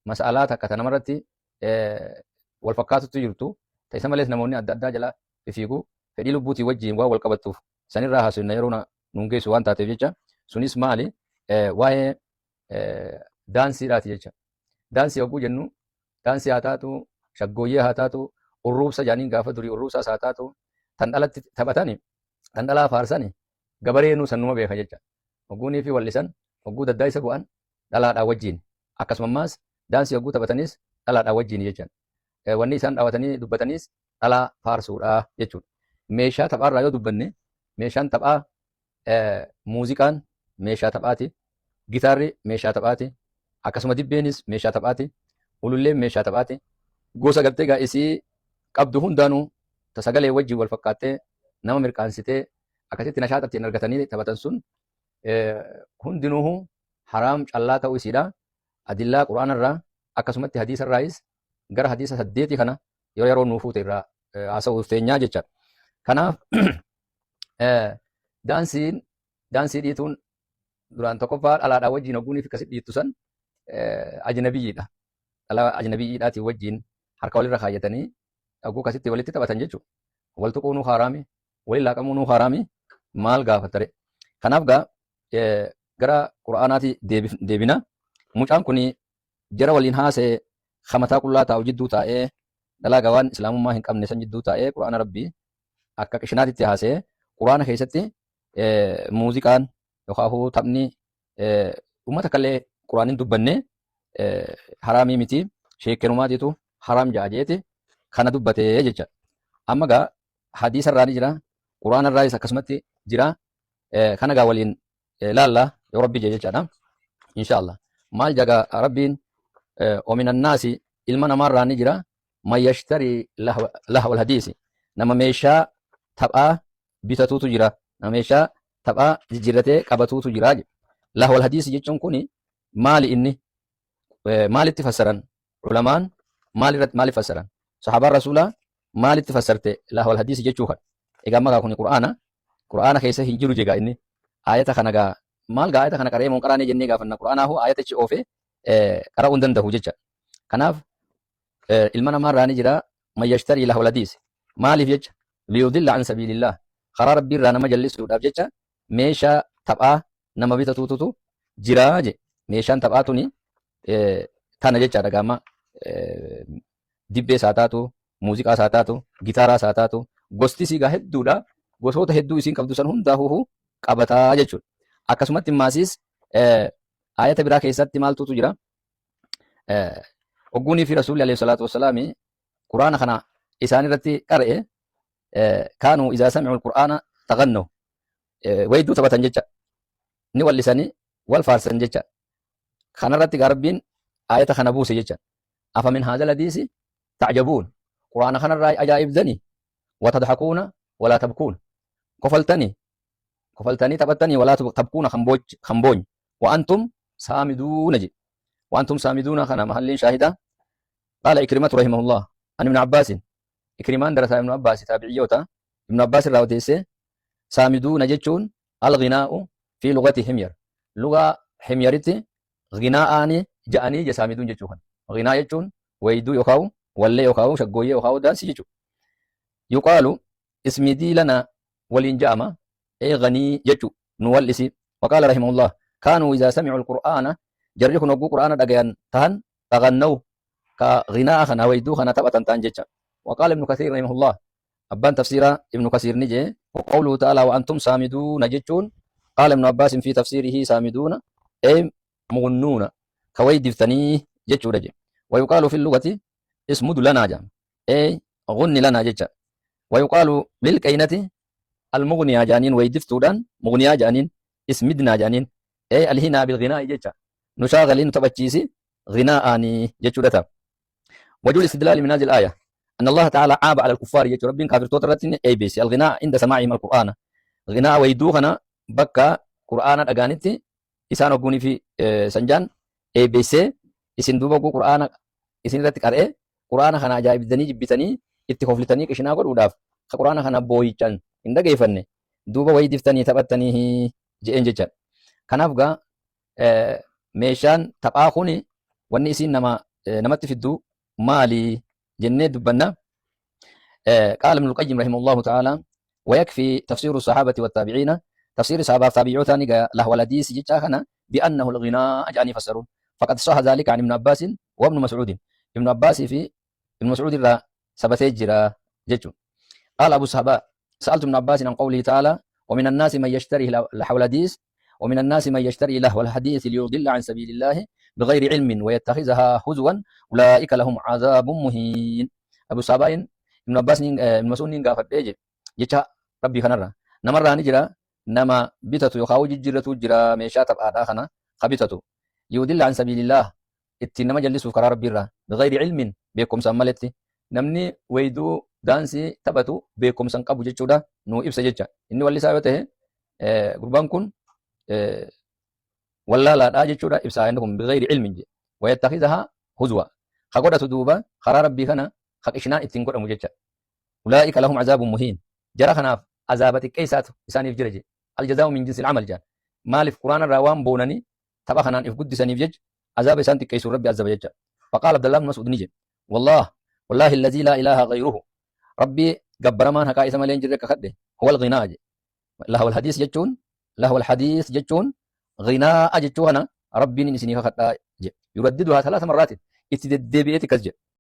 Mas'alaa takka ta namarratti wal fakkaatutti jirtu, ta isa malees namoonni adda addaa jala fiigu, fedhii lubbuutii wajjiin waan wal qabattuuf sanirraa haasofna yeroo nuun geessu waan taateef jecha. Sunis maali? Waa'ee daansiidhaati jecha. Daansii hogguu jennu, daansii haa taatu, shaggooyyee haa taatu, urruubsa jaaniin gaafa durii urruubsaas haa taatu, tan dhalatti taphatani, tan dhalaa faarsani, gabareenuu sannuma beeka jecha. Hogguunii fi wallisan, hogguu daddaaysa bu'an dhalaadhaa wajjiin. Akkasuma ammaas daansii hogguu taphatanis dhalaadhaa wajjiin jecha. Wanni isaan dhaawatanii dubbataniis dhalaa faarsuudha jechuudha. Meeshaa taphaarraa yoo dubbanne, meeshaan taphaa muuziqaan meeshaa taphaati. Gitaarri meeshaa taphaati. Akkasuma dibbeenis meeshaa taphaati. Ululleen meeshaa taphaati. Gosa gartee gaa isii qabdu hundaanuu ta sagalee wajjin wal fakkaattee nama mirqaansitee akkasitti nashaata ittiin argatanii taphatan sun hundinuuhu haraam callaa ta'uu isiidha. Adillaa Qur'aana irraa akkasumatti hadiisa irraayis gara hadiisa saddeetii kana yeroo yeroo nuu fuute irraa haasa'uuf teenyaa jecha. Kanaaf daansiin daansii dhiituun duraan tokkoffaa dhalaadhaa wajjin hogguuniif akkasitti dhiittu san ajnabiyyiidha. Dhalaa ajnabiyyiidhaatiin wajjin harka walirra kaayyatanii hogguu akkasitti walitti taphatan jechuudha. Wal tuquunuu haraami, waliin laaqamuunuu haraami, maal gaafatare. Kanaaf gaa gara Qur'aanaati deebina. Mucaan kun jara waliin haasa'e kamataa qullaa taa'u jidduu taa'ee, dhalaa gawaan islaamummaa hin qabne san jidduu taa'ee, Qur'aana Rabbii akka qishinaatitti haasa'e. Qur'aana keessatti muuziqaan yookaan taphni uummata kallee Qur'aan hin dubbanne haraamii miti, sheekkenumaatiitu haraam ja'a jeeti kana dubbatee jecha. Amma gaa hadiisa irraa ni jira, Qur'aana irraayis akkasumatti jira. Kana gaa waliin laalla yoo Rabbi jee jechaadha. Inshaallah. Maal jaga Rabbiin? Ominannaasi, ilma namaarraa ni jira, man yashtarii lahwal hadiisi, nama meeshaa taphaa bitatuutu jira, nama meeshaa taphaa jijjiirratee qabatuutu jira jedhe. Lahwal hadiisi jechuun kun maali inni? Maalitti fassaran ulamaan? Maalirratti maaliif fassaran? Sahaabaan rasuulaa maalitti fassarte lahwal hadiisi jechuu kana? Egaa amma kun Qur'aana keessa hin jiru jegaa inni ayata kana. Gaa maal gaa ayata kana qara'ee moo qaraanee jennee gaafanna? Qur'aanaahu ayatichi oofee qara'uu hin danda'u jecha. Kanaaf ilma namaarraa ni jira man yashtarii lahwal hadiisi. Maaliif jecha? Liyudilla an sabiilillah, karaa Rabbii irraa nama jallisuudhaaf jecha meeshaa taphaa nama bitatuututu jira je. Meeshaan taphaa tuni tana jechaadha gaama dibbees haa taatu, muuziqaas haa taatu, gitaaraas haa taatu, gosti isii gaa hedduudha. Gosoota hedduu isiin qabdu san hundaafuu qabataa jechuudha. Akkasumatti maasiis ayata biraa keessatti maaltuutu jira? Ogguunii fi Rasuulli alayhi salaatu wassalaami Quraana kana isaan irratti qara'e, kaanuu izaa sami'u al-Qur'aana tagannaw, weedduu taphatan jecha, ni wallisanii wal faarsan jecha. Kanarratti gaa Rabbiin ayata kana buuse jecha. Afa min haadhal hadiisi ta'jabuun, Qur'aana kanarraa ajaa'ibdani, watadhakuuna walaa tabkuun, kofaltanii kofaltanii taphattanii, walaa tabkuuna, kan boonye, wa antum saamiduuna jedhe. Wa antum saamiduuna kana mahalliin shaahida. Qaala Ikrimatu rahimahullah an Ibn Abbaasin, Ikrimaan darasaa Ibn Abbaasi, taabiciyyoota, Ibn Abbaas irraa odeesse, saamiduuna jechuun al-ghinaa'u fi lugati Himyar, lugaa Himyaritti ghinaa'aani ja'anii je saamiduun jechuu kana. Ghinaa jechuun weeyduu yookaan wallee yookaan shaggooyyee yookaan daansii jechuudha. Yuqaalu ismidii lana waliin ja'ama, ee ganii jechuu, nu wal'isi. Waqaala rahimahullah kaanuu izaa sami'u alqur'aana, jarri kun hogguu qur'aana dhagayan tahan, tagannaw, ka ghinaa'a kana weeyduu kana taphatan ta'an jecha. Waqaala Ibnu Kasiir rahimahullah, abbaan tafsiiraa Ibnu Kasiir ni jee, waqawluhu ta'aalaa wa antum saamiduuna jechuun, qaala Ibnu Abbaasin fi tafsiirihi saamiduuna ay mugunnuuna, ka weydiftanii jechuudha je. Wayuqaalu fi lugati ismudu lanaa jedhama, ay gunni lanaa jecha. Wayuqaalu lilqeynati almugniyaa jedhaniin, weydiftuudhaan mugniyaa jedhaniin, ismidnaa jedhaniin, ay alhinaa bilghinaa'i jecha, nu shaagalii, nu taphachiisi ghinaa'aanii jechuudha ta'a. وجه الاستدلال من هذه الآية أن الله تعالى عاب على الكفار يجو، ربين كافر توترتين أي بيسي الغناء عند سماعهم القرآن، غناء ويدوخنا بكا قرآن أغانيتي إسان وقوني في سنجان أي بيسي isin duuba oguu Qur'aana isin irratti qar'ee Qur'aana kana ajaa'ibdanii jibbitanii itti koflitanii qishinaa godhuudhaaf ka Qur'aana kana booyichan hin dhageeffanne, duuba waydiftanii taphattanii je'een jecha. Kanaaf gaa meeshaan taphaa kuni wanni isiin nama namatti fiddu maali jennee dubbanna. قال ابن القيم رحمه الله تعالى ويكفي تفسير الصحابة والتابعين تفسير الصحابة تابعوتا لهو الحديث جتا كان بأنه الغناء جاني فسرون فقد صح ذلك عن ابن عباس وابن مسعود ابن عباس في ابن مسعود را سبتي جرا جتو قال أبو الصحابة سألت ابن عباس عن قوله تعالى ومن الناس من يشتري لهو الحديث ومن الناس من يشتري لهو الحديث ليضل عن سبيل الله بغير علم ويتخذها هزوا أولئك لهم عذاب مهين أبو الصحابة ابن عباس ابن مسعود نين غافت جي جتا ربي خنرا نمر نجرا نما بتتو يخاو ججرتو جرا ميشا تبعا خنا خبتتو ليضل عن سبيل الله ittiin nama jallisuuf karaa Rabbii irraa bighayri ilmin beekumsaan maletti namni weeyduu daansii taphatu beekumsa hin qabu jechuudha nuu ibsa jecha inni wallisaa yoo ta'e gurbaan kun wallaalaadha jechuudha ibsaa inni kun bighayri ilmin jedhe wayattakizahaa huzwa ka godhatu duuba karaa Rabbii kana ka qishnaan ittiin godhamu jecha ulaa'ika lahum azaabun muhiin jara kanaaf azaaba xiqqeessaatu isaaniif jira jedhe aljazaa'u min jinsil amal jedhan maaliif quraana irraa waan boonanii tapha kanaan if guddisaniif jecha azaaba isaan xiqqeessuun Rabbi azaba jecha. Faqaala Abdallah ibn Mas'ud ni jedhe, Wallaah, wallaahi allazii laa ilaaha ghayruhu, Rabbii gabbaramaan haqaa isa malee hin jirre kakadhe, huwal ghinaa jedhe. Lahwal hadiis jechuun, lahwal hadiis jechuun ghinaa'a jechuu kana Rabbiin isinii kakadhaa jedhe. Yuraddiduhaa salaasa marraatin itti deddeebi'eeti akkas jedhe.